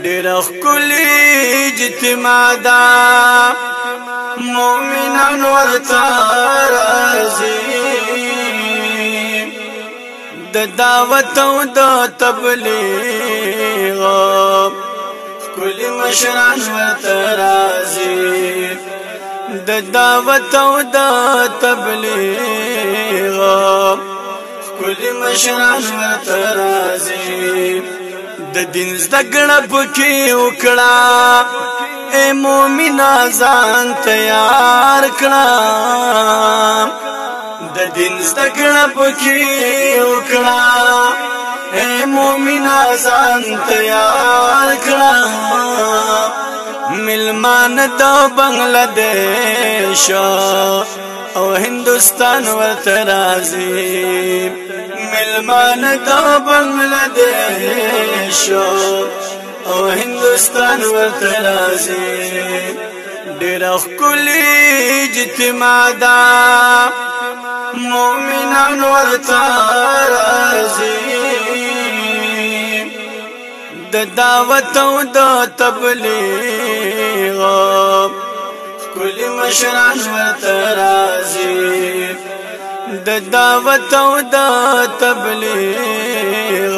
ډېر ښکلي اجتماع ده، مؤمنان ورته راځي. د دعوت او د تبلیغ ښکلي مشران ورته راځي. د دعوت او د تبلیغ ښکلي مشران ورته راځي. د دین زده کړه پکې وکړه، اے مومنا ځان تیار کړه. د دین زده کړه پکې وکړه، اے مومنا ځان تیار کړه. ملمان د بنگلاديش او هندستان ورته راځي. ملمان د بنگلاديش او هندستان ورته راځي. ډېر ښکلي اجتماع ده، مؤمنان ورته راځي. د دعوت او د تبلیغ ښکلي مشران ورته راځي. د دعوت او د تبلیغ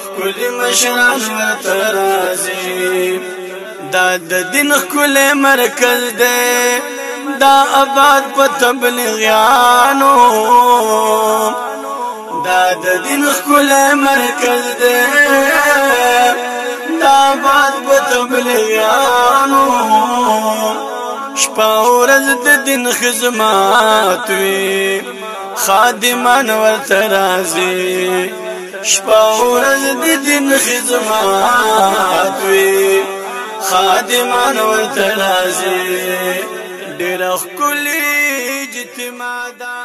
ښکلي مشران ورته راځي. دا د دین ښکلی مرکز دی، دا آباد په تبلیغیانو. دا د دین ښکلی مرکز دی، دا آباد په تبلیغیانو. شپه ورځ د دین خدمات وي، خادمان ورته راځي. شپه ورځ د دین خدمات وي، خادمان ورته راځي. ډېر ښکلي اجتماع ده.